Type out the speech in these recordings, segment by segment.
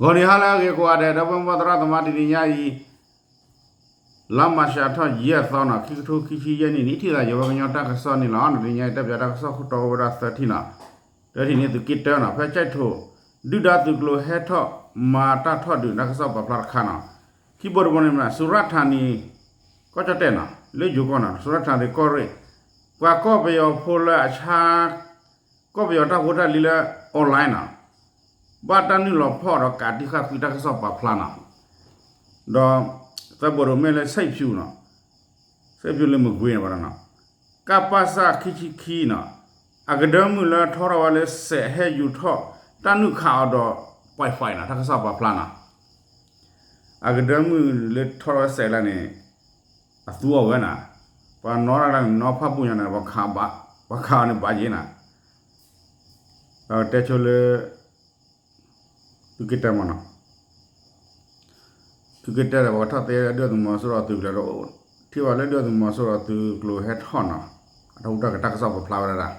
ဂီၤနံၤဟါလၢအဂ့ၤကိးဂၤဒဲး ဒီပုၢ်ဝဲၢ်သရၣ်သမါ တနံၤညါအံၤ လါမၤရှးထီၣ်ယဲၢ်သီနီၤ ခံကထိခံဆံယဲၢ်နံၣ်န့ၣ် ထံၣ်သးယဝဲကညီတၢ်ကစီၣ်န့ၣ်လီၤ. တနံၤညါအံၤတၢ်ပၠးတၢ်ကစီၣ်ခိၣ်တီအိၣ်ဝဲဒၣ်သၢထံၣ်နီၤ, တထံၣ်န့ၣ်သုးက့တၢနီၤ ဖဲကၠဲးထိၣ် ဒုၣ်ဒါသုးကျိၤဟဲထီၣ်မၤတၢ်ထီၣ်ဒုးတၢ်ကစီၣ်ပာ်ဖျါတခါနီၤ, ခံဘိတဘိန့ၣ်မ့ၢ် စူၤရၣ်ထၣ်နံၤ ကီၢ်ကၠီၣ်တဲၣ်နီၤ လၢယိၤကီၢ်နီၤ စူၤရၣ်ထၣ်နံၤကီၢ်ရ့ၣ် ပှၤကီၢ်ပယီၤဖိလၢအဆါ ကီၢ်ပယီၤတၢ်ဖိတၢ်လံၤလၢ online နီၤ ဘၣ်တၢ်နုာ်လီၤဖီၣ်ဒီးကးတံာ်ဃာ်ကွံာ်တၢ်ကစီၣ်ပာ်ဖျါနီၤ, ဒီးသၢဘိတဘိမ့ၢ်လၢ ဆိပ်ဖြူနီၤ ဆိပ်ဖြူလၢမကွ့ၤန့ၣ်ဘၣ်နီၤ ကပစ ခံဆံခံနီၤ အကဒၢမုၢ်လၢထီထီၣ်ဝဲလၢစဲးဟဲယူၤထီၣ် တၢ်နုာ်ခးအီၤဒီး ပွဲးဖဲးနီၤ တၢ်ကစီၣ်ပာ်ဖျါနီၤ အကဒၢမုၢ်လၢထီထီၣ်ဝဲစဲးလၢန့ၣ် အသူအီၤဝဲနီၤ, ပှၤနီၣ်တၢ်လၢန့ၣ် နီၣ်ဖးပူၤညါန့ၣ် ပှၤခးအီၤန့ၣ်ဘၣ်ယ့ၤနီၤ, ပတဲဆိလၢ သုးက့တၢမ့ၢ်နီၤ, သုးက့တၢဒီး ပှၤထီၣ်သ့ဒုၣ်ဒါသုးမီၤစိရိၤအသုးကျိၤဒီး ထံၣ်ဘၣ်လၢဒုၣ်ဒါသုးမီၤစိရိၤအသုးကျိၤဟဲထီၣ်နီၤ, အတၢ်ဟူးတၢ်ဂဲၤတၢ်ကစီၣ်ပာ်ဖျါဝဲဒၣ်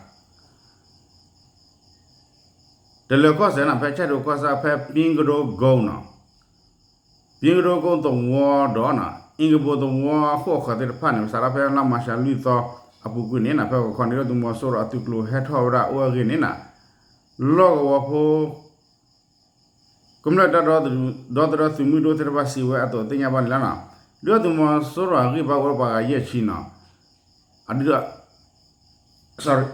တလၢၤကီၢ်စဲၣ်နီၤ ဖဲကၠဲးဒိၣ်ကီၢ်ဆၣ် ဖဲပံကဒိကိနီၤ, ပံကဒိကိသဝီဒီးနီၤ အ့ကဘိသဝီအဃိအဃၢၤသ့ၣ်တဖၣ်န့ၣ် စးထီၣ်ဖဲလါမၤရှးလွံၢ်သီအပူၤကွံာ်န့ၣ်နီၤ ဖဲဂီၤခီန့ၣ် ဒုၣ်ဒါသုးမီၤစိရိၤအသုးကျိၤဟဲထီၣ်ဝဲဒၣ်အိၣ်အဂ့ၢ်န့ၣ်နီၤ လီၢ်ကဝီၤဖိ ကမျၢၢ်တၢ်ဒီသဒၢသုးမုၢ်ဒိၣ်သ့ၣ်တဖၣ်စံးဝဲအသိးသ့ၣ်ညါဘၣ်န့ၣ်လီၤနီၤ, ဒုၣ်ဒါသုးမီၤစိရိၤအဂံၢ်ဘါအိၣ်ပှၤဂၤယဲၢ်ဆံနီၤ, အဒုၣ်ဒါ sorry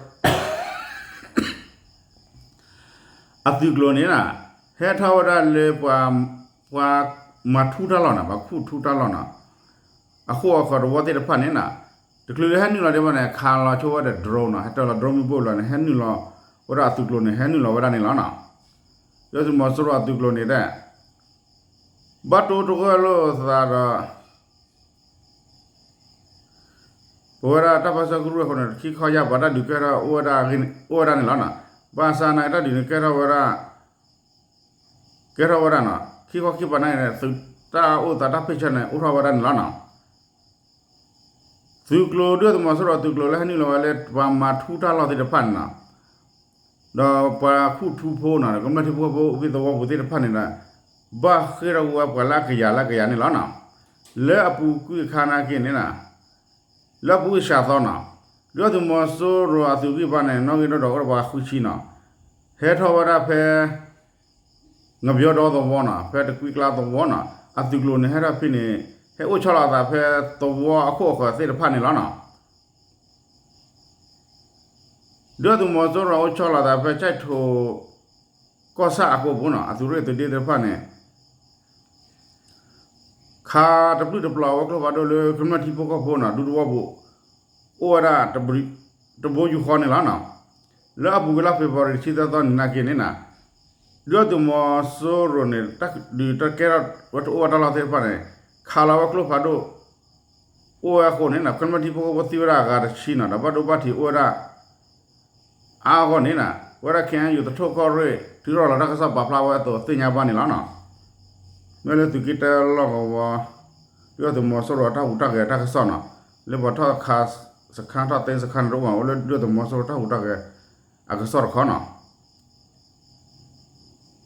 အသုးကျိၤန့ၣ်နီၤ ဟဲထီၣ်ဝဲဒၣ်လၢ ပှၤမၤထူတၢ်လီၢ်နီၤ ပှၤခူၣ်ထူတၢ်လီၢ်နီၤ, အဃိအဃၢၤသဝီသ့ၣ်တဖၣ်န့ၣ်နီၤ, တချုးလၢဟဲနုာ်လီၤဒံးဘၣ်န့ၣ် ခးလီၤဆိဝဲဒီး drone နီၤ ဟဲတၢၢ်လီၤ drone မ့ၣ်ပိၢ်လီၤန့ၣ် ဟဲနုာ်လီၤဝဲဒၣ်အသုးကျိၤန့ၣ် ဟဲနုာ်လီၤဝဲဒၣ်န့ၣ်လီၤနီၤ, ဒုၣ်ဒါသုးမီၤစိရိၤအသုးကျိၤန့ၣ်ဒီး ဘၣ်တိၢ်တဂၢၢ်လိာ်သးဒီး ပဝဲဒၣ်တၢ်ပၢဆှၢကရူၢ်အဃိန့ၣ် ခံခီယၢ်ပှၤတၢ်ဒုးကဲထီၣ်အိၣ်ဝဲဒၣ် အိၣ်ဝဲဒၣ်န့ၣ်လီၤနီၤ, ဘၣ်ဆၣ်နာ်က့တၢ်ဒုးန့ၣ်ကဲထီၣ်ဝဲဒၣ် ကဲထီၣ်ဝဲဒၣ်နီၤ ခံခီခံပၤနာ်က့န့ၣ် သုးတၢ်အိၣ်သးတၢ်ဖ့ၣ်ဆၢန့ၣ် အိၣ်ထီၣ်ဝဲဒၣ်န့ၣ်လီၤနီၤ, သုးကျိၤဒုၣ်ဒါသုးမီၤစိရိၤသုးကျိၤလၢဟဲနုာ်လီၤဝဲလၢပှၤမၤထူတၢ်လီၢ်သ့ၣ်တဖၣ်န့ၣ်နီၤ ဒီးပှၤခူၣ်ထူဖိနီၤ ကမျၢၢ်ထံဖိကီၢ်ဖိဝ့ၢ်သဝီပူၤသ့ၣ်တဖၣ်န့ၣ်ဒီး ဘၣ်ဃ့ၢ်ထီၣ်ဝဲပှၤလၢအကယၤလၢအကယၤန့ၣ်လီၤနီၤ, လၢအပူၤကွံာ်အခါနာ်က့န့ၣ်နီၤ လၢအပူၤကွံာ်စှၤသီနီၤ, ဒုၣ်ဒါသုးမီၤစိရိၤအသုးဂံၢ်ဘါန့ၣ် နီၣ်ဂံၢ်ဒိၣ်ဒီးအိၣ်ဒီးပှၤဃုဆံနီၤ, ဟဲထီၣ်ဝဲဒၣ်ဖဲ ငပျီဒီသဝီနီၤ ဖဲတကွံကျါသဝီနီၤ အသုးကျိၤန့ၣ်ဟဲထီၣ်ဖဲန့ၣ် ဟဲအိၣ်ဆီလီၤအသးဖဲ သဝီအခိၣ်အဃၢၤသ့ၣ်တဖၣ်န့ၣ်လီၤနီၤ. ဒုၣ်ဒါသုးမီၤစိရိၤအိၣ်ဆီလီၤသးဖဲကၠဲးထိၣ် ကီၢ်ဆၣ်အကိာ်ပူၤနီၤ အသုးရ့ၣ်သုးဒ့သ့ၣ်တဖၣ်န့ၣ် ခးတပျုၢ်တပျီၤဝဲကျိဖးဒိၣ်လၢကမျၢၢ်ထံဖိကီၢ်ဖိနီၤ ဒူသဝီပူၤ အိၣ်ဝဲဒၣ် တဘိယူၢ်ဃီန့ၣ်လီၤနီၤ. လၢအပူၤကွံာ်လါဖ့ၤဘြူၤအါရံၤတဆံသၢသီနံၤနာ်က့န့ၣ်နီၤ ဒုၣ်ဒါသုးမီၤစိရိၤန့ၣ် တၢ်ဒုးတၢ်ကဲထီၣ်ဝဲတအိၣ်ဝဲတၢ်လီၢ်သ့ၣ်တဖၣ်န့ၣ် ခးလီၤဝဲကျိဖးဒိၣ် အိၣ်ဝဲအဃိန့ၣ်နီၤ ကမျၢၢ်ထံဖိကီၢ်ဖိသံဝဲဒၣ်အဂၤတဆံနီၤ ဒီးဘၣ်ဒိဘၣ်ထံးအိၣ်ဝဲဒၣ် အါအါဂီၢ်န့ၣ်နီၤ ဝဲဒၣ် ခ့ၣ်အဲၣ်ယူၣ် သထူၣ်ကီၢ်ရ့ၣ် ထုးထီၣ်လီၤတၢ်ကစီၣ်ပာ်ဖျါဝဲအသိးသ့ၣ်ညါဘၣ်န့ၣ်လီၤနီၤ. မ့ၢ်လၢသုးက့တၢလီၢ်ကဝီၤ ဒုၣ်ဒါသုးမီၤစိရိၤအတၢ်ဟူးတၢ်ဂဲၤတၢ်ကစီၣ်နီၤ လၢပှၤထီၣ်ခးစခါထီၣ်သ့စခါန့ၣ်တအိၣ်ဘၣ် အိၣ်လၢဒုၣ်ဒါသုးမီၤစိရိၤတၢ်ဟူးတၢ်ဂဲၤအကစီၣ်တခီနီၤ.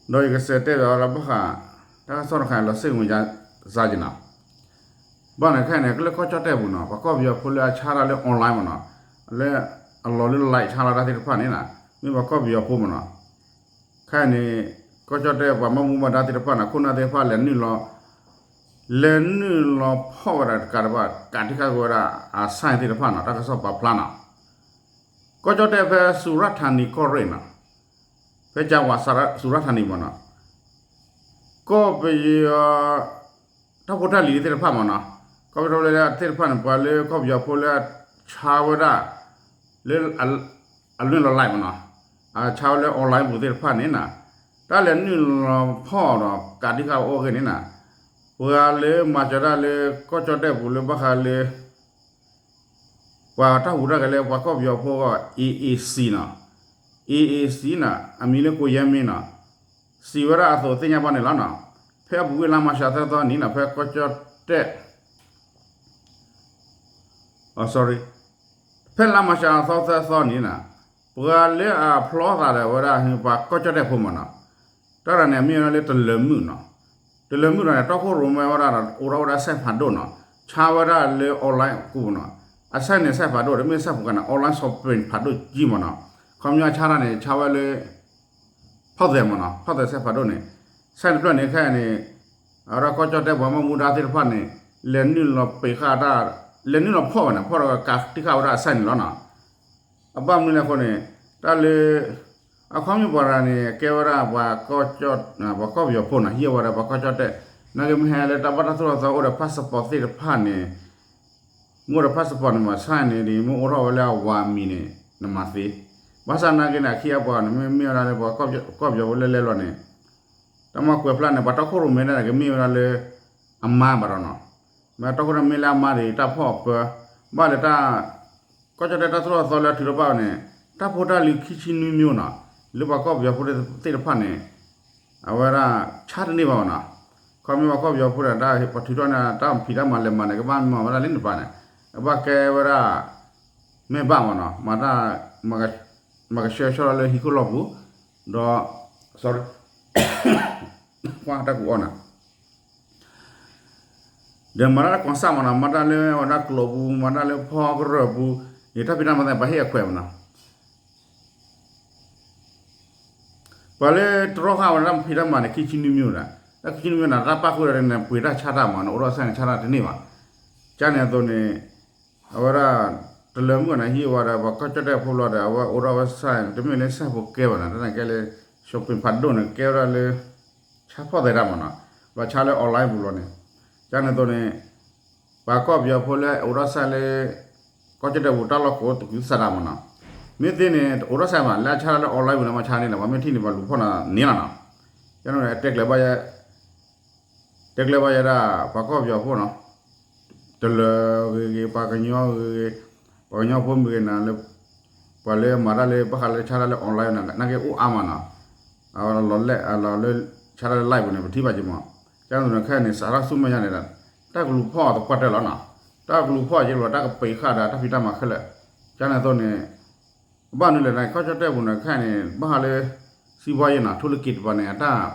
ဒီးယကစးတဲဘၣ်လၢဘၣ်ဃး တၢ်ကစီၣ်တခါအံၤလီၤစ့ၣ်ဝံၤယါစ့ၢ်ကီးနီၤ. ဘၣ်န့ၣ်ခဲအံၤန့ၣ် လၢကီၢ်ကၠီၣ်တဲၣ်ပူၤနီၤ ပှၤကီၢ်ပယီၤဖိလၢအဆါတၢ်လၢ online မ့ၢ်နီၤ လၢအလီၤလၢ live ဆါလီၤတၢ်သ့ၣ်တဖၣ်န့ၣ်နီၤ မ့ၢ်ပှၤကီၢ်ပယီၤဖိမ့ၢ်နီၤ. ခဲအံၤန့ၣ် ကီၢ်ကၠီၣ်တဲၣ်ပှၤဘၣ်မူဘၣ်ဒါသ့ၣ်တဖၣ်န့ၣ် ခိၣ်နၢ်သ့ၣ်တဖၣ်လဲၤနုာ်လီၤ လဲၤနုာ်လီၤဖီၣ်ဝဲဒၣ်တကးဒံးဘၣ် ကးတံာ်ဃာ်က့ၤဝဲဒၣ်အ sign သ့ၣ်တဖၣ်နီၤ တၢ်ကစီၣ်ပာ်ဖျါနီၤ. ကီၢ်ကၠီၣ်တဲၣ်ဖဲစူၤရၣ်ထၣ်နံၤကီၢ်ရ့ၣ်နီၤ ဖဲကၠါဝးစူၤရၣ်ထၣ်နံၤမ့ၢ်နီၤ ကီၢ်ပယီၤ တၢ်ဖိတၢ်လံၤသ့ၣ်တဖၣ်မ့ၢ်နီၤ ကီၢ်ပယီၤတၢ်ဖိတၢ်လံၤသ့ၣ်တဖၣ်န့ၣ် ပှၤလၢကီၢ်ပယီၤဖိလၢအဆါဝဲဒၣ် လၢ အလွံၢ်လီၤ live မ့ၢ်နီၤ အဆါဝဲလၢ online ပူၤသ့ၣ်တဖၣ်န့ၣ်နီၤ တၢ်လဲၤနုာ်လီၤဖီၣ်ဒီးကးတံာ်ဃာ်အိၣ်အဂ့ၢ်န့ၣ်နီၤ ပှၤလၢမၤစၢၤတၢ်လၢကီၢ်ကၠီၣ်တဲၣ်ပူၤလၢဘၣ်ဃးလၢ ပှၤတၢ်ဟူးတၢ်ဂဲၤလၢပှၤကီၢ်ပယီၤဖိအဂီၢ် A A C နီၤ A A C နီၤ အမံၤလၢကိယဲမ့ၢ်နီၤ စံးဝဲဒၣ်အသိးသ့ၣ်ညါဘၣ်န့ၣ်လီၤနီၤ. ဖဲအပူၤကွံာ်လါမၤရှးသၢသီနံၤနီၤ ဖဲကီၢ်ကၠီၣ်တဲၣ် sorry ဖဲလါမၤရှးအသီသၢသီနံၤနီၤ ပှၤလၢအဖျီသးဒီးဝဲဒၣ် ပှၤကီၢ်ကၠီၣ်တဲၣ်ဖိမ့ၢ်နီၤ တၢ်တဂၤန့ၣ် အမ့ၢ်ဝဲဒၣ်လၢတလၢၤမုၣ်နီၤ, တလၢၤမုၣ်တဂၤန့ၣ် တီခိၣ်ရိၣ်မဲဝဲဒၣ်ဒီး အိးထီၣ်ဝဲဒၣ် site ဖးဒိၣ်နီၤ, ဆါဝဲဒၣ်လၢ online အပူၤနီၤ, အ site န့ၣ် site ဖးဒိၣ် တမ့ၢ် site ပူၤကါန့ၣ် online shopping ဖးဒိၣ်ကံမ့ၢ်နီၤ, ခီပညီဆါတၢ်န့ၣ် ဆါဝဲလၢ ဖီၣ်သဲးမ့ၢ်နီၤ, ဖီၣ်သဲး site ဖးဒိၣ်န့ၣ်, site တဖျၢၣ်န့ၣ် ခဲအံၤန့ၣ် အဝဲဒၣ်ကီၢ်ကၠီၣ်တဲၣ်ပှၤဘၣ်မူဘၣ်ဒါသ့ၣ်တဖၣ်န့ၣ် လဲၤနုာ်လီၤပံးဃာ်တၢ်, လဲၤနုာ်လီၤဖီၣ်ဝဲန့ၣ် ဖီၣ်ဒီးကးတံၢ်ဃာ်ဝဲဒၣ်အ site န့ၣ်လီၤနီၤ. အဘၣ်မနုၤလဲၣ်အဃိန့ၣ် တၢ်လၢ အခီပညီပှၤတဂၤန့ၣ် ကဲဝဲဒၣ်ပှၤ ပှၤကီၢ်ပယီၤဖိနီၤ, ဟံးဝဲဒီးပှၤကီၢ်ကၠီၣ်တဲၣ်, နာ်က့မ့ၢ်ဟဲလၢတၢ်ဘၣ်တၢ်သိၣ်တၢ်သီအိၣ်ဒီး passport သ့ၣ်တဖၣ်န့ၣ် မ့ၢ်အိၣ်ဒီး passport န့ၣ်မး site န့ၣ်ဒီး မ့ၢ်အိးထီၣ်ဝဲလၢအဝၤမံၤန့ၣ် နမၤသ့. ဘၣ်ဆၣ်နာ်က့န့ၣ် အခံအပှၤန့ၣ် မ့မ့ၢ်ဝဲဒၣ်လၢပှၤကီၢ်ပယီၤဖိလၢလဲၤလီၤန့ၣ် တၢ်မၤကွဲးဖျါန့ၣ် ပှၤတီခိၣ်ရိၣ်မဲဒၣ်န့ၣ် ကမ့ၢ်ဝဲဒၣ်လၢ အမါဘၣ်ဒီးနီၤ, မ့ၢ်တီခိၣ်ရိၣ်မဲလၢအမါဒီး တၢ်ဖီၣ်အပၢ ဘၣ်လၢတၢ် ကီၢ်ကၠီၣ်တဲၣ်တၢ်သိၣ်တၢ်သီလၢအထုးထီၣ်ဘၣ်န့ၣ် တၢ်ဖိတၢ်လံၤခံဆံနွံမံၤနီၤ, လၢပှၤကီၢ်ပယီၤဖိသ့ၣ်တဖၣ်န့ၣ် အဝဲဒၣ် ဆါတန့ၢ်ဘၣ်မ့ၢ်နီၤ, ခီမ့ၢ်ပှၤကီၢ်ပယီၤဖိန့ၣ် တၢ်ပှၤထုးထီၣ်န့ၣ် တၢ်ဖံးတၢ်မၤလဲၤမၤန့ၣ် ကဘၣ်မၤဝဲဒၣ်လၢန့ၣ်တပၤန့ၣ်, ကဘၣ်ကဲဝဲဒၣ် မ့ၢ်ဘၣ်မ့ၢ်နီၤ, မၤ မၤကဆှဲကဆှီလၢဟံၣ်ခိၣ်လီၢ်ပူၤ, ဒီး sorry ကွၢ်တၢ်ကူးအီၣ်နၤ ဒီးမၤတၢ်လၢကီၢ်စဲၣ်မ့ၢ်နီၤ, မၤတၢ်လၢဝဲဒၣ်ကျိာ်ပူၤ, မၤတၢ်လၢဖီကရၢၢ်ပူၤ, ယတၢ်ဖံးတၢ်မၤသ့ၣ် ပှၤဟ့ၣ်အခွဲးမ့ၢ်နီၤ, ပှၤလၢတြီဃာ်ဝဲဒၣ်တၢ်ဖံးတၢ်မၤန့ၣ် ခံဆံနွံမံၤဒီး, တၢ်ခံဆံနွံမံၤန့ၣ် တၢ်ပာ်ဃုာ်ဒီးန့ၣ် ပှ့ၤတၢ်ဆါတၢ်မ့ၢ်နီၤ, အိးထီၣ် site န့ၣ် ဆါတၢ်တန့ၢ်ဘၣ်, ကန့ၣ်အသိးန့ၣ် အဝဲဒၣ် တလၢၤမုၣ်န့ၣ် ဟံးဝဲဒီး ပှၤကီၢ်ကၠီၣ်တဲၣ်ဖိလီၤဒီး အဝဲအိးထီၣ်ဝဲ site န့ၣ် တမ့ၢ်လၢ site ဖိကဲဘၣ်န့ၣ်, တၢ်န့ၣ်ကဲလၢ shopping ဖးဒိၣ်န့ၣ် ကဲဝဲဒၣ်လၢ ဆါဖီၣ်သဲးတၢ်မ့ၢ်နီၤ, ဘၣ်ဆါလၢ online ပူၤလီၤန့ၣ်, ကန့ၣ်အသိးန့ၣ် ပှၤကီၢ်ပယီၤဖိလၢအိးထီၣ် site လၢ ကီၢ်ကၠီၣ်တဲၣ်ပူၤ တၢ်လီၢ်ကိးသးဒၣ်မ့ၢ်နီၤ, မ့ၢ်သ့န့ၣ် တအိးထီၣ် site ဘၣ်, လၢအဆါတၢ်လၢ online ပူၤန့ၣ် မ့ၢ်ဆါန့ၣ်လီၤ, ပှၤမ့ၢ်ထံၣ်န့ၣ် ပှၤလူၤဖီၣ်နၤန့ၣ်လီၤနီၤ, ကန့ၣ်တဲကျဲၤဘၣ်ယဲ တဲကျဲၤဘၣ်ယဲဒၣ် ပှၤကီၢ်ပယီၤဖိနီၤ, တလၢၤဂ့ၤဂ့ၤ ပှၤကညီဂ့ၤဂ့ၤ, ပှၤကညီဖိမ့ၢ်ဂ့ၤနၤလၢ ပှၤလၢမၤတၢ်လၢ ဘၣ်ဃးလၢဆါတၢ်လၢ online န့ၣ် နာ်က့အိၣ်အါမးနီၤ, အလီၤလဲၣ် အလီၤလၢ ဆါတၢ်လၢ live ပူၤန့ၣ် ပထံၣ်ဘၣ်က့ၤမး, ကန့ၣ်သိးန့ၣ် ခဲအံၤန့ၣ် စးထီၣ်ဆူမဲာ်ညါန့ၣ်ဒီး တၢ်ကလူၤဖီၣ်အသပှၢ်တၢၢ်လီၤနီၤ, တၢ်ကလူၤဖီၣ်က့ၤလီၤ တၢ်ကပံးဃာ်ဒီးတၢ်ဖံးတၢ်မၤခဲလၢာ်, ကန့ၣ်သိးန့ၣ် ဘၣ်မနုၤလဲၣ်န့ၣ် ကီၢ်ကၠီၣ်တဲၣ်ပူၤန့ၣ် ခဲအံၤန့ၣ် ဘၣ်ဃးလၢ စံးဘီယ့နီၤ ထူလက့းတပၤန့ၣ် အတၢ်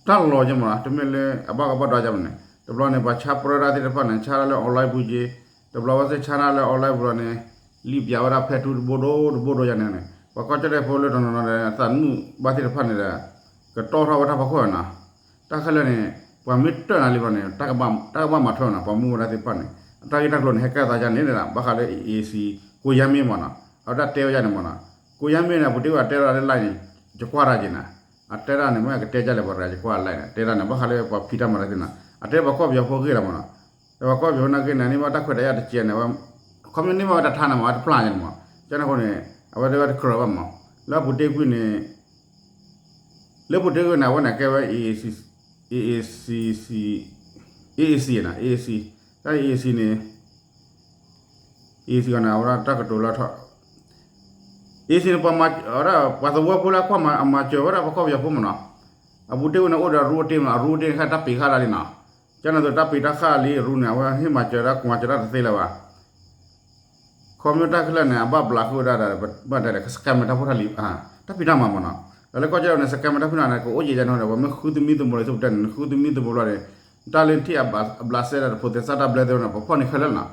တၢ်လီၤက့ၤမးနီၤ, တမ့ၢ်လၢအဘၣ်ကဘၣ်ဒီးကမးန့ၣ် တဘျီန့ၣ် ပှၤဆါပြၢတၢ်သ့ၣ်တဖၣ်န့ၣ် ဆါတၢ်လၢ online ပူၤက့ၤ, တဘျီဝဲသ့ၣ်ဆါတၢ်လၢ online ပူၤလီၤန့ၣ် လံၣ်ပၠးဝဲဒၣ်ဖဲထူတဘိဒိၣ်တဘိဒိၣ်ယါန့ၣ်န့ၣ် ပှၤကီၢ်ကၠီၣ်တဲၣ်ဖိလၢတနီၤနီၤဒီး သးနူၣ်ဘၣ်သ့ၣ်တဖၣ်န့ၣ်ဒီး ကတီၢ်ထီၣ်ဝဲတၢ်ဖီခိၣ်နီၤ, တၢ်ခဲလၢာ်န့ၣ် ပှၤမ့ၢ်တၢၢ်နၤလံဘၣ်န့ၣ် တၢ်ကဘၣ်မၤထွဲနီၤ, ပှၤမူဝဲဒၣ်သ့ၣ်တဖၣ်န့ၣ် အတၢ်ဂ့ၢ်တၢ်ကျိၤန့ၣ် ဟဲကဲသးယါန့ၣ်ဒီး ဘၣ်ဃးလၢ A A C ကိယါမ့ၢ်မးနီၤ, အဝဲဒၣ်တဲဝဲယါန့ၣ်မးနီၤ, ကိယါမ့ၢ်န့ၣ် အပူၤတ့ၢ်ဝဲဒၣ်တဲဝဲဒၣ်လၢ line န့ၣ် ယကွၢ်တၢ်က့ၤနၤ, အတဲဒၣ်န့ၣ် မ့ၢ်ကတဲဒ်လဲၣ်ပှၤတဂၤ ယကွၢ် line န့ၣ် တဲဒၣ်န့ၣ် ဘၣ်ဃးလၢပှၤဖံးတၢ်မၤတၢ်သ့ၣ်နီၤ, အတဲပှၤကီၢ်ပယီၤဖိဂ့ၢ်လီၤမးနီၤ, ဒီးပှၤကီၢ်ပယီၤဖိနာ်က့န့ၣ် န့ၢ်ဘၣ်တၢ်ခွဲးတၢ်ယာ်တကဲန့ၣ် ခီမ့ၢ်န့ၢ်ဘၣ်ဝဲတၢ်ထါန့ၣ်မး ဝဲတပျၢ်ယါန့ၣ်မး, ကန့ၣ်အဃိန့ၣ် အဝဲတဲဝဲတကြၢးဘၣ်မး, လၢအပူၤတ့ၢ်ကွံာ်န့ၣ် လၢပူၤတ့ၢ်ကွံာ်န့ၣ် အဝဲန့ၣ်ကဲဝဲ A A C, A A C, A A C နီၤ, A A C, တၢ် A A C န့ၣ် A A C န့ၣ် အဝဲဒၣ်တၢ်ကတိၤလၢထီၣ် A A C န့ၣ် ပှၤမၤ ဝဲဒၣ် ပှၤသဝီဖိလၢအကွၢ်မၤစၢၤဝဲဒၣ်ပှၤကီၢ်ပယီၤဖိမးနီၤ, အပူၤတ့ၢ်ဝဲန့ၣ် အိၣ်ဒီးအရူအတ့ၢ်မးနီၤ, အရူအတ့ၢ်န့ၣ် ခဲအံၤတၢ်ပံးဃာ်ဒၣ်လံနီၤ, ကန့ၣ်သိးတၢ်ပံးတၢ်ဃာ်လံအရူန့ၣ် အဝဲဟ့ၣ်မၤစၢၤဒၣ် ကမၤစၢၤတၢ်တသ့လၢၤဘၣ် ခီမ့ၢ်တၢ်ခဲလၢာ်န့ၣ် အဘၣ်ဘျးဃုာ်ဝဲဒၣ်ဒီး ဘၣ်တဲဒီး က scam တၢ်ဖိတၢ်လံၤ တၢ်ဖံးတၢ်မၤမးနီၤ, ဒီးလၢကီၢ်ကၠီၣ်တဲၣ်န့ၣ် scam တၢ်ဖံးတၢ်မၤန့ၣ် ကအိၣ်ယဲၢ်ယဲၢ်န့ၣ်ဒီး ပှၤမ့ၢ်ဃုသမံသမိးလၢ ဆိပတဲန့ၣ် ဃုသမံသမိးလီၤန့ၣ် တၢ်လၢထံၣ်အဘျးစဲဒီး ဖိသ့ၣ်စၢ်တၢ်ဘျၢသ့ၣ်န့ၣ် ပှၤဖီၣ်န့ၢ်ခဲလၢာ်နီၤ,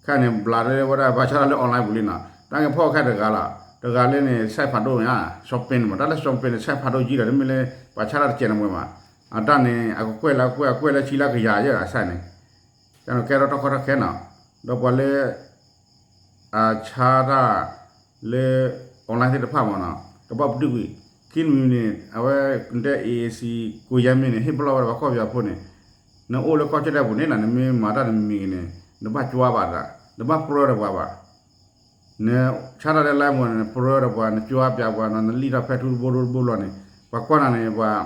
ခဲအံၤန့ၣ် ဘျးလၢဝဲဒၣ် ပှၤဆါတၢ်လၢ online ပူၤလံနီၤ, တၢ်ကဖီၣ်ခဲတဂၤလီၤ, တဂၤလၢန့ၣ် site ဖးဒိၣ်ညါ shopping န့ၣ်မး တၢ်လၢ shopping န့ၣ် site ဖးဒိၣ်ယံၤဒီး တမ့ၢ်လၢ ပှၤဆါတၢ်တကဲးန့ၣ်မး, အတၢ်န့ၣ် အကကွဲၢ်လၢအကွဲၢ် အကွဲၢ်လၢဆံလၢကယၤယဲၢ် အ site န့ၣ် ကဲထီၣ်တၢ်ကီတၢ်ခဲနီၤ, ဒီးပှၤလၢ အဆါတၢ်လၢ online သ့ၣ်တဖၣ်မးနီၤ ကဘၣ်ပတုာ်ကွံာ်, ခံမံၤန့ၣ် အဝဲတဲ A A C ကိယဲမ့ၢ်န့ၣ် ဟ့ၣ်ပလီၢ်ဝဲဒၣ်ပှၤကီၢ်ပယီၤဖိန့ၣ်, နအိၣ်လၢကီၢ်ကၠီၣ်တဲၣ်ပူၤန့ၣ်နီၤ နမ့ၢ်မၤတၢ်တမံၤမံၤန့ၣ် နဘၣ်ကွၢ်ဘၣ်တၢ်, နဘၣ်ပြၢဒီးပှၤဘၣ်, နဆါတၢ်လၢ line မ့ၢ်န့ၣ် နပြၢဒီးပှၤ နကွၢ်ပၠးပှၤနီၤ နလံၣ်ထီၣ်ဖဲထူတဘိဒိၣ်တဘိလီၤန့ၣ် ပှၤကွၢ်နၤန့ၣ် ပှၤ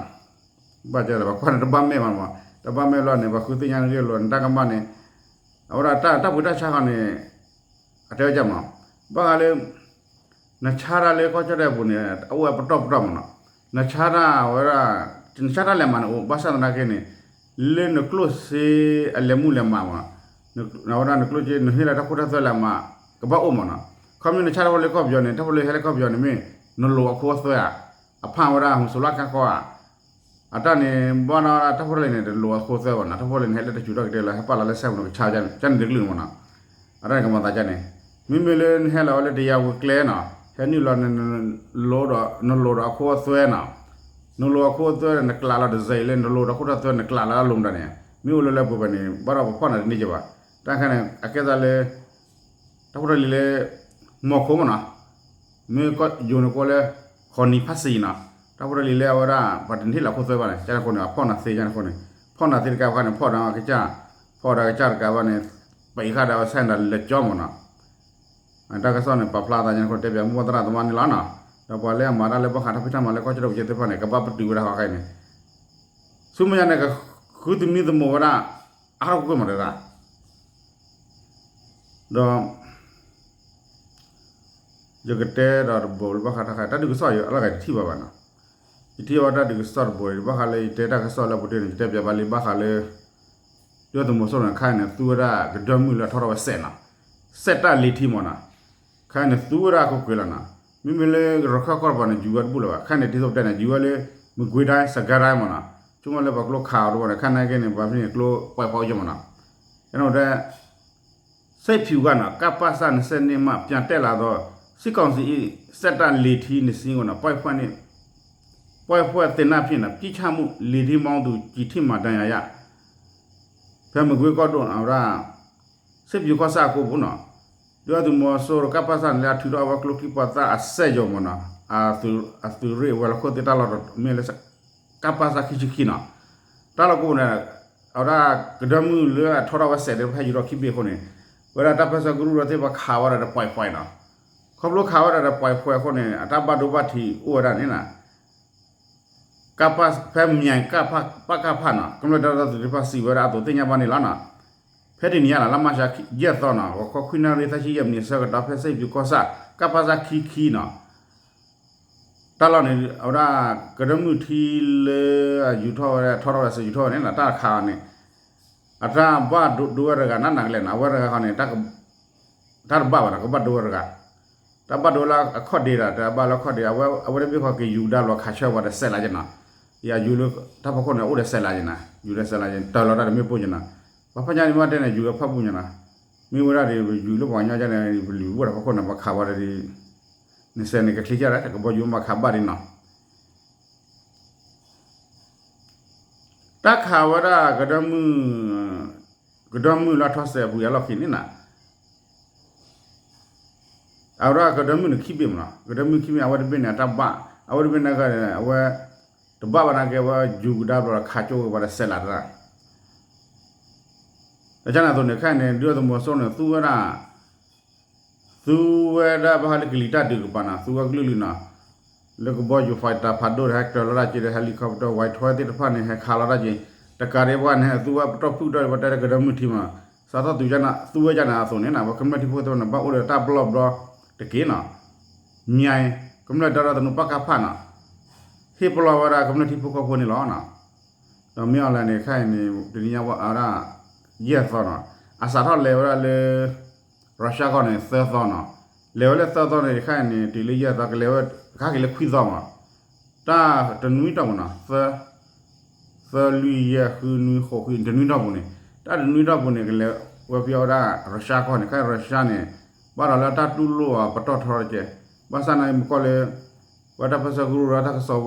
ဘၣ်ကဲလၢပှၤကွၢ်န့ၣ် တဘၣ်မဲာ်ဘၣ်မး, တဘၣ်မဲာ်လီၤန့ၣ် ပှၤဃုသ့ၣ်ညါနဂ့ၢ်လီၤ နတၢ်ကမၣ်န့ၣ်, အဝဲဒၣ်တၢ် တၢ်ပှ့ၤတၢ်ဆါဃီန့ၣ် အတဲဝဲဒ်မး, ဘၣ်ဃးလၢ နဆါတၢ်လၢကီၢ်ကၠီၣ်တဲၣ်ပူၤန့ၣ် အအိၣ်ဝဲပတီၢ်ပတီၢ်မးနီၤ, နဆါတၢ်ဝဲဒၣ် နဆါတၢ်လဲၤမးန့ၣ်အိၣ် ဘၣ်ဆၣ်သနာ်က့န့ၣ် လၢနကျိၣ်စ့အလဲၤမူလဲၤမးမး, အဝဲဒၣ်နကျိၣ်စ့ နဟ့ၣ်လီၤတၢ်ခိတၢ်သွဲလဲၤမး ကဘၣ်အိၣ်မးနီၤ, ခီမ့ၢ်နဆါတၢ်ဖိလၢကီၢ်ပယီၤန့ၣ် တၢ်ဖိလၢဟဲလၢကီၢ်ပယီၤန့ၣ်မ့ၢ် နလိာ်အခိအသွဲဧါ, အဖၣ်ဝဲဒၣ် မုၢ်စူၤလၢကါဃီဧါ အတၢ်န့ၣ် ဘၣ်နီၣ်ဝဲဒၣ် တၢ်ဖိတၢ်လံၤန့ၣ် တလိၤအခိသွဲဘၣ်နီၤ, တၢ်ဖိတၢ်လံၤန့ၣ် ဟဲလၢတစူၤထီၣ်ကတၢၢ်လၢ ဟဲပာ်လီၤလၢဆဲးမုၢ်ကဆါကန့ၣ် ကန့ၣ်တကလုာ်မ့ၢ်နီၤ, အတၢ်န့ၣ်ကမၤသးကန့ၣ်, မ့မ့ၢ်လၢနဟဲလီၤဝဲလၢတယၤဝံၤကျဲနီၤ, ဟဲနုာ်လီၤ နလိၤဒီးအခိအသွဲနီၤ, နလိၤအခိအသွဲဒီး နကျးလီၤတစဲးအံၤလၢ နလိၤဒီးအခိတၢ်သွဲနကျးလီၤလၢအလိၤမတၤန့ၣ်, မ့ၢ်အိၣ်လၢလၢပှဲၤပှဲၤန့ၣ် ဘၣ်ဒီးပဖီၣ်နၤတန့ၢ်ကဘၣ်, တၢ်ခါန့ၣ် အကဲသးလၢ တၢ်ဖိတၢ်လံၤလၢ မီၢ်ခိမ့ၢ်နီၤ, မ့ၢ်ယိၤန့ၣ်ကိးလၢ ဃီနံၤဖးစံၤနီၤ, တၢ်ဖိတၢ်လံၤလၢအဝဲဒၣ် ပှၤတန့ၢ်လၢခိသွဲဘၣ်န့ၣ် ကန့ၣ်အဃိန့ၣ် အဖီၣ်နၤသ့ကန့ၣ်အဃိန့ၣ်, ဖီၣ်နၤသ့တကးခါန့ၣ် ဖီၣ်ဒီးကစၢ်, ဖီၣ်ဒီးကစၢ်တကးဘၣ်န့ၣ်, ပအံၤဃာ်ဒီးအဝဲဆဲးဒီးလၢကၠီမ့ၢ်နီၤ, တၢ်ကစီၣ်န့ၣ် ပာ်ဖျါသးကန့ၣ်အဃိ တဲပၠးမိၢ်သရၣ်သမါန့ၣ်လီၤနီၤ, ဒီးပှၤလၢအမၤတၢ်လၢဘၣ်ဃးတၢ်ဖံးတၢ်မၤလၢကီၢ်ကၠီၣ်တဲၣ်ပူၤကၠဲသ့ၣ်တဖၣ်န့ၣ် ကဘၣ်ပတုာ်ဝဲဒၣ်ဃီခဲအံၤန့ၣ်, ဆူမဲာ်ညါန့ၣ် ကဃုသမံသမိးဝဲဒၣ် အါထီၣ်ကွ့ၢ်ကွ့ၢ်မးတဒၣ်, ဒီး ယကတဲဒီးတဘိလၢဘၣ်ဃးတၢ်ခါ တၢ်ဒုးကစီၣ်ယၤ အလီၢ်ဂၤတထံၣ်ဘၣ်ဘၣ်နီၤ, ယထံၣ်ဝဲတၢ်ဒုးကစီၣ်တဘိအံၤ ဘၣ်ဃးလၢယတဲတၢ်ကစီၣ်လၢအပူၤတ့ၢ်န့ၣ် ယတဲပၠးဘၣ်လံဘၣ်ဃးလၢ ဒုၣ်ဒါသုးမီၤစိရိၤန့ၣ် ခါအံၤန့ၣ် သူဝဲဒၣ်ကဒၢမုၢ်လၢအထီထီၣ်ဝဲစဲးနီၤ, စဲးတၢ်လ့ၤထံမ့ၢ်နီၤ, ခါအံၤန့ၣ် သူဝဲဒၣ်အခိၣ်ကွဲၤလီၤနီၤ, မ့မ့ၢ်လၢရခၢၣ်ကီၢ်တပၤန့ၣ် ယူၤဝဲတဘူၣ်လၢၤဘၣ်, ခါအံၤန့ၣ် ဒ်သိးပတဲန့ၣ် ယူၤဝဲလၢ မကွ့ၤဒၣ် စကဲဒၣ်မ့ၢ်နီၤ, ဆိကမိၣ်လၢပှၤကျိခးအီၤတဘၣ်န့ၣ် ခါနာ်က့န့ၣ် ပှၤဖဲန့ၣ်ကျိပှဲၤဖီအိၣ်က့မ့ၢ်နီၤ, အဲၣ်ဒိးတဲ စဲးဖၠူၤဂၤနီၤ ကပစၢ်န့ၣ် စဲးန့ၢ်မး ပၠးတဲလးသိး စ့ၢ်ကီးစံးအံၤ စဲးတၢ်လ့ၤထံန့ၣ်စံးဝဲနီၤ ပှဲၤဖှဲးန့ၣ် ပှဲၤဖှဲးသ့ၣ်နၢ်ဖံးနီၤ ပစ်ချမှု လေထီးမောင်းသူ ကျည်ထိမှန်ဒဏ်ရာရ ဖဲမကွ့ၤကီၢ်ဒိၣ်နီၤ ဝဲဒၣ် စဲးဖၠူၤကီၢ်ဆၣ်အကိပူၤနီၤ ဒုၣ်ဒါသုးမီၤစိရိၤ ကပစၢ်န့ၣ် လၢအထုးထီၣ်အဝဲကျိချံမျိာ်သၣ်အစဲးယိာ်မ့ၢ်နီၤ အသုးရ့ၣ်ဝဲၤလီၢ်ခိၣ်သ့ၣ်တၢ်လီၢ်တတီၤမ့ၢ်လၢ ကပစၢ်ခံဆံခံနီၤ တၢ်လီၢ်ကိးပူၤန့ၣ် အဝဲဒၣ်ကဒၢမုၢ်လၢအထီထီၣ်ဝဲစဲးဒီး ဖဲယူၤထီၣ်ခံဘ့ၣ်အဃိန့ၣ် ဝဲဒၣ်တၢ်ပၢၢ်ဆၢကရူၢ်ဒီးသ့ၣ်တဖၣ်ခးဝဲဒၣ်ဒီးပှဲၤပှဲၤနီၤ ခီဖျိခးဝဲဒၣ်ဒီးပှဲၤပှဲၤအဃိန့ၣ် အတၢ်ဘၣ်ဒိဘၣ်ထံးအိၣ်ဝဲဒၣ်န့ၣ်နီၤ ဖဲမၠဲၤ ပကဖနီၤ ကမျၢၢ်တၢ်ဒီသဒၢတဖၣ်စံးဝဲဒၣ်အသိးသ့ၣ်ညါဘၣ်န့ၣ်လီၤနီၤ ဖဲတနံၤညါလီၤ လါမးရှးယဲၢ်သီနီၤ ဂီၤခီခွံနၣ်ရံၣ်သၢဆံယဲၢ်မံးနံးအဆၢကတီၢ် ဖဲစဲးဖၠူၤကီၢ်ဆၣ် ကပစၢ်ခံခံနီၤ တၢ်လီၢ်န့ၣ် အဝဲဒၣ်ကဒၢမုၢ်ထံလၢအယူၤထီၣ်ဝဲ ထီထီၣ်ဝဲစဲးယူၤထီၣ်ဝဲန့ၣ်နီၤ တၢ်တခါန့ၣ် အတၢ်ဘၣ်ဒိဒိဝဲတဂၤနးနးကလဲာ်နီၤ အဝဲတဂၤဃီန့ၣ် တၢ်တဘၣ်ဘၣ်နီၤ ကဘၣ်ဒိဝဲတဂၤ တၢ်ဘၣ်ဒိလၢအခီၣ်ဒ့ဒီး တၢ်ဘၣ်လၢအခီၣ်ဒ့ အဝဲ အဝဲတဘ့ၣ်ဃီက့ၤယူၤကဒါဘျီခးဆၢပှၤဒီးစဲးလါက့နီၤ ယယူၤလၢတၢ်ဖီခိၣ်န့ၣ် အိၣ်ဒီးစဲးလါက့နီၤ ယူၤဒီးစဲးလါက့ တၢ်လီၤတၢ်တမ့ၢ်ပိၢ်က့နီၤ ပှၤဖးညါန့ၣ်မ့ၢ်တဲန့ၣ် ယူၤလၢဖၣ်ပူၤက့နီၤ မ့ၢ်ဝဲဒၣ်ဒီးယူၤလၢပှၤကညီကန့ၣ် ပလူၤဝဲဒၣ်ဖီခိၣ်န့ၣ် ပှၤခးဝဲဒၣ်ဒီး နစဲးန့ၣ် ကချ့ကၢ်ဒီး တကဘီယူၤမ့ၢ်ခးဘၣ်ဒ်နီၤ တၢ်ခးဝဲဒၣ်ကဒၢမုၢ် ကဒၢမုၢ်လၢအထီၣ်စဲးအပူၤအလီၢ်ခံန့ၣ်နီၤ အဝဲဒၣ်ကဒၢမုၢ်န့ၣ်ခံဘ့ၣ်မ့ၢ်နီၤ ကဒၢမုၢ်ခံဘ့ၣ် အဝဲတဘ့ၣ်န့ၣ် အတၢ်ဘၣ် အဝဲတဘ့ၣ်န့ၣ် အဝဲ တဘၣ်ဘၣ်နာ်က့ အဝဲယူၤကဒါဘျီဒီးခးကၠိဝဲပှၤဒီးစဲးလါတၢ် အကန့ၣ်အသိးန့ၣ် ခဲအံၤန့ၣ် ဒုၣ်ဒါသုးမီၤစိရိၤန့ၣ် သူဝဲဒၣ် သူဝဲဒၣ်ဘၣ်ဃးလၢကလံၤတၢ်ဒုးကပၤနီၤ သူဝဲကလုာ်လုာ်နီၤ လၢကဘီယူၤ fighter ဖးဒိၣ်ဒီး ဟဲကတၢၢ်လီၤတၢ်က့ဒီး helicopter ဝဲထွဲသ့ၣ်တဖၣ်န့ၣ် ဟဲခးလီၤတၢ်က့ တကးဒံးဘၣ်န့ၣ် ဟဲသူဝဲပတီၢ်ဖုၣ်ကတီၢ်ဒီး ပတဲလၢကဒၢမုၢ်ထံမး စးထီၣ်သူဝဲကန့ၣ်အသိးန့ၣ်နီၤ ပကမျၢၢ်ထံဖိကီၢ်ဖိန့ၣ် ဘၣ်အိၣ်ဒီးတၢ်ပလီၢ်ဘျီတက့ၢ်နီၤ မၠဲၤ ကမျၢၢ်တၢ်ဒီသဒၢ ပကဖနီၤ ဟ့ၣ်ပလီၢ်ဝဲဒၣ်ကမျၢၢ်ထံဖိကီၢ်ဖိန့ၣ်လီၤနီၤ ဒီးမ့ၢ်အီၤလဲၣ်န့ၣ် ခဲအံၤန့ၣ် တနံၤညါဝဲဒၣ် ယဲၢ်သီနီၤ အစးထီၣ်လဲၤဝဲဒၣ်လၢ ရၢၡါကီၢ်န့ၣ် သၢသီနီၤ လဲၤဝဲလၢသၢသီန့ၣ် ခဲအံၤန့ၣ် တုၤလၢယဲၢ်သီ ကလဲၤဝဲ ကဟဲက့ၤလၢခွံသီမး တၢ်တနွံတီၢ်ပူၤနီၤ သၢ သၢလွံၢ်ယဲၢ်ဃုနွံဃိး ခွံ တနွံတီၢ်ပူၤန့ၣ် တၢ်တနွံတီၢ်ပူၤန့ၣ် ကလဲၤဝဲဖဲအဝဲဒၣ် ရၢၡါကီၢ်န့ၣ် ခဲအံၤရၢၡါန့ၣ် ဘၣ်ဒီးလၢတၢ်တူၢ်လိာ်အပတီၢ်ထီတက့ၢ် ဘၣ်ဆၣ်န့ၣ် မ့ၢ်ကွၢ်လၢ ဝဲတၢ်ပၢၢ်ဆၢကရူၢ်ဒီး တၢ်ကစီၣ်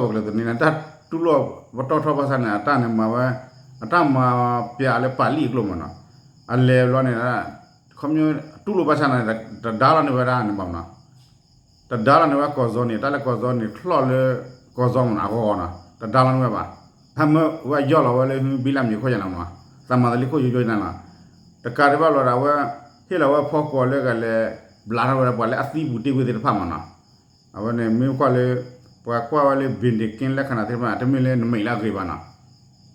ပှၤကလုာ်သန့န့ၣ် တၢ်တူၢ်လိာ်ပတီၢ်ထီဘၣ်ဆၣ်န့ၣ် အတၢ်န့ၣ်မၤဝဲ အတၢ်မၤပၠးလၢပာ်လံအကျိၤမးနီၤ အလဲၤဘျီန့ၣ် ခီပညီ တူၢ်လိာ်ဘၣ်ဆၣ်န့ၣ် တဒါလီၤန့ၢ်ဝဲဒၣ်န့ၣ်ဘၣ်မးနီၤ တဒါလီၤန့ၢ်ဝဲကီၢ်စီန့ၣ် တၢ်လၢကီၢ်စီန့ၣ် ချီၣ်လၢကီၢ်စီမးနီၤ အဂီၢ်ဂီၢ်နီၤ တဒါလီၤန့ၢ်ဝဲဘၣ် ဟဲမၢဝဲယီၢ်လီၤဝဲလၢ ဘံလၢမံၤခိၣ်ယါန့ၣ်မးနီၤ သးမၤသးလံခိၣ်ယိယိန့ၣ်လီၤ တကးဒံးဘၣ်လီၤဒီး အဝဲ ဟ့ၣ်လီၤဝဲဖီကွီၤလၢကလဲၤ ဘျးထီၣ်ဝဲဒၣ်ပှၤလၢအသံပူၤတ့ၢ်ဝ့ၢ်သ့ၣ်တဖၣ်မးနီၤ အဝဲန့ၣ်မ့ၢ်ကွၢ်လၢ ပှၤကွၢ်ဝဲလၢ ဘ့ၣ်ဒ့ၣ်က့လၢခဏာ်သ့ၣ်တဖၣ် တမ့ၢ်လၢနမဲာ်လၢအဂ့ၤဘၣ်နီၤ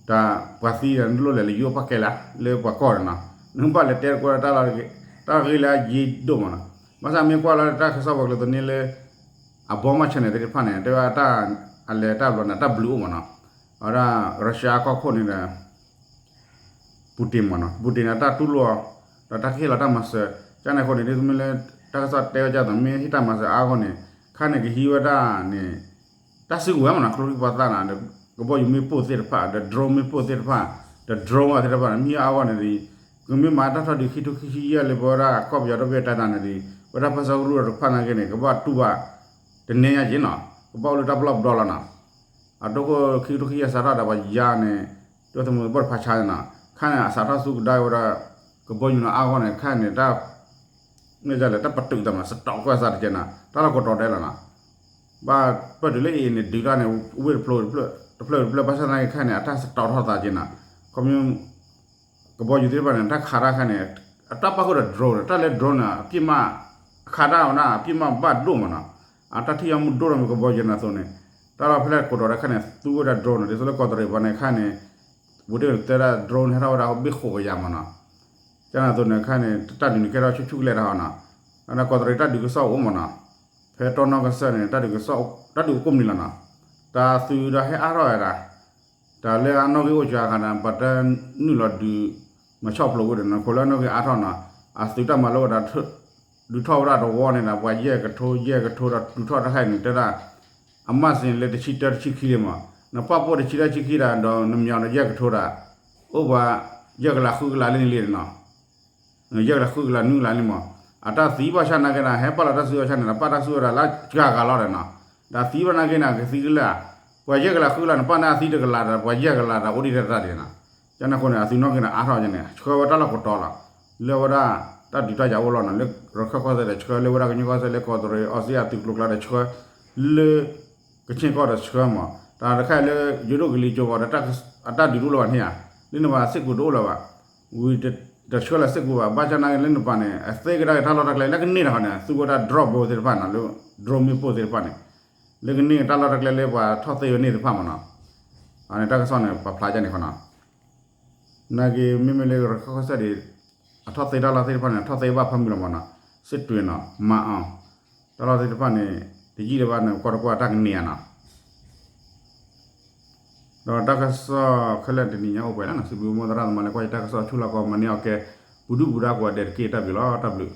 တၢ်ပှၤသံဒီးနလိၣ်လဲၤလၢယိပှၤကဲလၢ လၢပှၤကီၢ်ဒီးနီၤ နဘၣ်လဲၤတဲတကွၢ်ဒီးတၢ်လီၤ တၢ်ဂ့ၢ်လၢအယံၤဒိၣ်မးနီၤ ဘၣ်ဆၣ်မ့ၢ်ကွၢ်လီၤတၢ်ကစီၣ်ပှၤကလုာ်သန့လၢ အဘီမီၢ် channel သ့ၣ်တဖၣ်န့ၣ် တဲဝဲတၢ် အလဲၤတၢ်ဘျီန့ၣ် တၢ်ဘျုးအိၣ်မးနီၤ အဝဲဒၣ် ရၢၡါကီၢ်ခိၣ်န့ၣ်ဒီး ပူၤတ့ၢ်မးနီၤ ပူၤတ့ၢ်န့ၣ် တၢ်တူၢ်လိာ် ဒီးတၢ်ကဟ့ၣ်လီၤတၢ်မၤစၢၤ ကန့ၣ်အဃိန့ၣ် ဒ်သိးမ့ၢ်လၢ တၢ်ကစီၣ်တဲဝဲဒ်သိး မ့ၢ်ဟ့ၣ်တၢ်မၤစၢၤအါအဃိန့ၣ် ခါန့ၣ်ကဟံးဝဲဒၣ်န့ၣ် တၢ်စုကဝဲၤမးနီၤ ကျိချံပှၤသၣ်နီၤ ဒီးကဘီယူၤမ့ၣ်ပိၢ်သ့ၣ်တဖၣ် ဒီး drone မ့ၣ်ပိၢ်သ့ၣ်တဖၣ် ဒီး drone အသ့ၣ်တဖၣ်န့ၣ် မ့ၢ်အါဂီၢ်န့ၣ်ဒီး ကမ့ၢ်မၤတၢ်ထီၣ်ဒုးခံထိခံဆံယဲၢ်လၢပဝဲဒၣ် ကီၢ်ပယီၤတဘ့ၣ်တဲတၢ်န့ၣ်ဒီး ပဝဲဒၣ်ပၢဆှၢကရူၢ်တဖၣ်နာ်က့န့ၣ် ကဘၣ်တူၢ်ဘၣ် တနံၤညါက့ၤနီၤ ကဘၣ်အိၣ်လၢတၢ်ပလီၢ်ပဒီလီၤနီၤ အဒိခိၣ်ခံကထိခံဆံယဲၢ်စးထီၣ်ဒီးပှၤယါန့ၣ် ဒိၣ်သမုၢ်ဘီၣ်တဖၣ်ဆါန့ၣ်နီၤ ခါန့ၣ် အစးထီၣ်ဆူကဒါဝဲဒၣ် ကဘီယူၤန့ၣ်အါဂီၢ်န့ၣ် ခါန့ၣ်တၢ် မ့ၢ်ဒ်လဲၣ် တၢ်ပတုာ်သးမး စတီးကွဲးစးတကဲနီၤ တၢ်လီၢ်ကိးတီၤဒဲးလီၤနီၤ ဘၣ်ပၢၢ်တုၤလၢအံၤန့ၣ် ဒုးတၢ်န့ၣ် ဝ့ၢ်တဖျိ တဖျၢၣ်တဖျၢၣ် ဘၣ်ဆၣ်သနာ်က့ခါန့ၣ် အတၢ်စတီးထီၣ်သးက့နီၤ ခီဖျိ ကဘီယူၤသ့ၣ်တဖၣ်န့ၣ် တၢ်ခးတၢ်ခါန့ၣ် အတၢ်ပၣ်ဃုာ်ဒီး drone န့ၣ် တၢ်လၢ drone န့ၣ် အပစ်မး အခးတၢ်ဝဲဒၣ် အပစ်မးဘၣ်ဒိၣ်မးနီၤ အတၢ်ထံၣ်အီၤမုၢ်ဒိၣ်ထီၣ်မ့ၢ်ကဘီယူၤန့ၣ်အသိးန့ၣ် တၢ်လီၢ်ဖဲလဲၣ်ကိးတီၤဒဲးခါန့ၣ် သူဝဲဒၣ် drone န့ၣ် ဒ်သိးလၢကီးတရံးပှၤန့ၣ်ခါန့ၣ် ပူၤတ့ၢ်တဲဒၣ် drone ဟဲထီၣ်ဝဲဒၣ်ဘ့ၣ်ဃိးကယၤမးနီၤ ကန့ၣ်အသိးန့ၣ်ခါန့ၣ် တၢ်ဒုးန့ၣ်ကဲထီၣ်ဆူၣ်ဆူၣ်ကလဲာ်တၢ်ဟီနီၤ အကီးတရံးတၢ်ဒုးကစီၣ်အိၣ်မးနီၤ ဖဲတီနီၣ်ကစၢၢ်န့ၣ် တၢ်ဒုးကစီၣ် တၢ်ဒုးအိၣ်ကိးမုၢ်နံၤလီၤနီၤ တၢ်သုးဒီးဟဲအါထီၣ်ဝဲဒၣ် တၢ်လၢအနီၣ်ဂံၢ်အိၣ်ကၢအခါန့ၣ် ပှၤတနုာ်လီၤဒုး မၤဆီၣ်ဖျိးဝဲဒီး နခိၣ်လၢအနီၣ်ဂံၢ်အါထီၣ်နီၤ အသုးတၢ်မၤလိဝဲဒၣ် ဒုးထီၣ်ဝဲဒၣ်တဝီန့ၣ်ဒီး ပှၤယဲၢ်ကထိ ယဲၢ်ကထိဒီးဒုးထီၣ်တၢ်ခါအံၤန့ၣ် တဲဒၣ် အမၢ်စ့ၣ်န့ၣ်လၢတဆံတၢတဆံခံလံမး နပာ်ဖှိၣ်တဆံတၢတဆံခံဒီး ဒီးနမၠီၤဒီးယဲၢ်ကထိဒီး အိၣ်ပှၤယဲၢ်ကလးဃုကလးလံန့ၣ်လံနီၤ ယဲၢ်ကလးဃုကလးနွံကလးလံမး အတၢ်သံဘၣ်ဆၣ်နာ်က့ဒီး ဟဲပာ်လီၤတၢ်စုအီၤဆၣ်န့ၣ်ဒီး ပာ်တၢ်စုအီၤဒီးလၢစှၤဂၤလီၤဒီးနီၤ ဒီးသံဘၣ်နာ်က့န့ၣ် ကသံကလၢာ် ပှၤယဲၢ်ကလးဃုကလးန့ၣ် ပာ်န့ၢ်အသံတကလးဒီး ပှၤယဲၢ်ကလးဒီးအိၣ်ဒံးတၢ်တၢ်ဒံးနီၤ ကန့ၣ်အဃိန့ၣ် အသုးနီၣ်ဂံၢ်န့ၣ်အါထီၣ်န့ၣ် ဆှၢဝဲတၢ်လီၢ်ကိးတီၤလီၤ လၢဝဲဒၣ် တၢ်ဒုးတၢ်ယၤအိၣ်လီၤနီၤ လၢရခၢၣ်ကီၢ်စဲၣ်ဒီးဆှၢ လၢဝဲဒၣ်ကညီကီၢ်စဲၣ်လၢကီးတရံး အီစံအသုးကျိၤကျါဒီးဆှၢ လၢ ကခ့ၣ်ကီၢ်ဒီးဆှၢမး တၢ်တခါလၢယိၤဒိၣ်ကလံၤကၠိၤဘၣ်ဒီး အတၢ်ဒုးတအိၣ်လၢၤဘၣ်န့ၣ်ဧါ လၢနပၤစ့ၢ်ကီးတအိၣ်လၢၤဘၣ် ဝံၤတဆှၢလၢၤစ့ၢ်ကီးဘၣ် ဘၣ်ဆၣ်နာ်က့လၢနပၤန့ၣ် အသ့ကဒါက့ၤတၢ်လီၢ်တၢ်ကျဲလၢကန့ၢ်တခီန့ၣ် သူဝဲဒၣ် drone ဘိသ့ၣ်တဖၣ်နီၤ လၢ drone မ့ၣ်ပိၢ်သ့ၣ်တဖၣ်န့ၣ် လၢကန့ၢ်တၢ်လီၢ်တၢ်ကျဲလၢပှၤထီၣ်သ့ဝဲန့ၣ်သ့ၣ်တဖၣ်မးနီၤ အန့ၣ်တၢ်ကစီၣ်န့ၣ် ပာ်ဖျါဒ်န့ၣ်ခီနီၤ နာ်က့မ့မ့ၢ်လၢရခၢၣ်ကီၢ်စဲၣ်ဒီး အထီၣ်သ့တၢ်လီၢ်သ့ၣ်တဖၣ်န့ၣ် အထီၣ်သ့ဘၣ်ဖၢမုၢ်လီၤမးနီၤ စစ်တွေနီၤ မာန်အောင် တၢ်လီၢ်သ့ၣ်တဖၣ်န့ၣ် တယံာ်လၢၤဘၣ်န့ၣ် ကီၢ်တကွၢ်တၢ်ကန့ၢ်ဧါနီၤ ဒီးတၢ်ကစီၣ်ခဲလၢာ်တနံၤညါအိၣ်ပှဲၤလီၤနီၤ စံးဘျုးမိၢ်သရၣ်သမါလၢကွၢ်ယတၢ်ကစီၣ်ဆူၣ်လီၤကီး မၤန့ၢ်အီၤကဲ ပူၤဒုၣ်ပူၤဒါကိးဂၤဒဲးတက့ၢ် တၢ်ဘျုးလီၤ တၢ်ဘျုး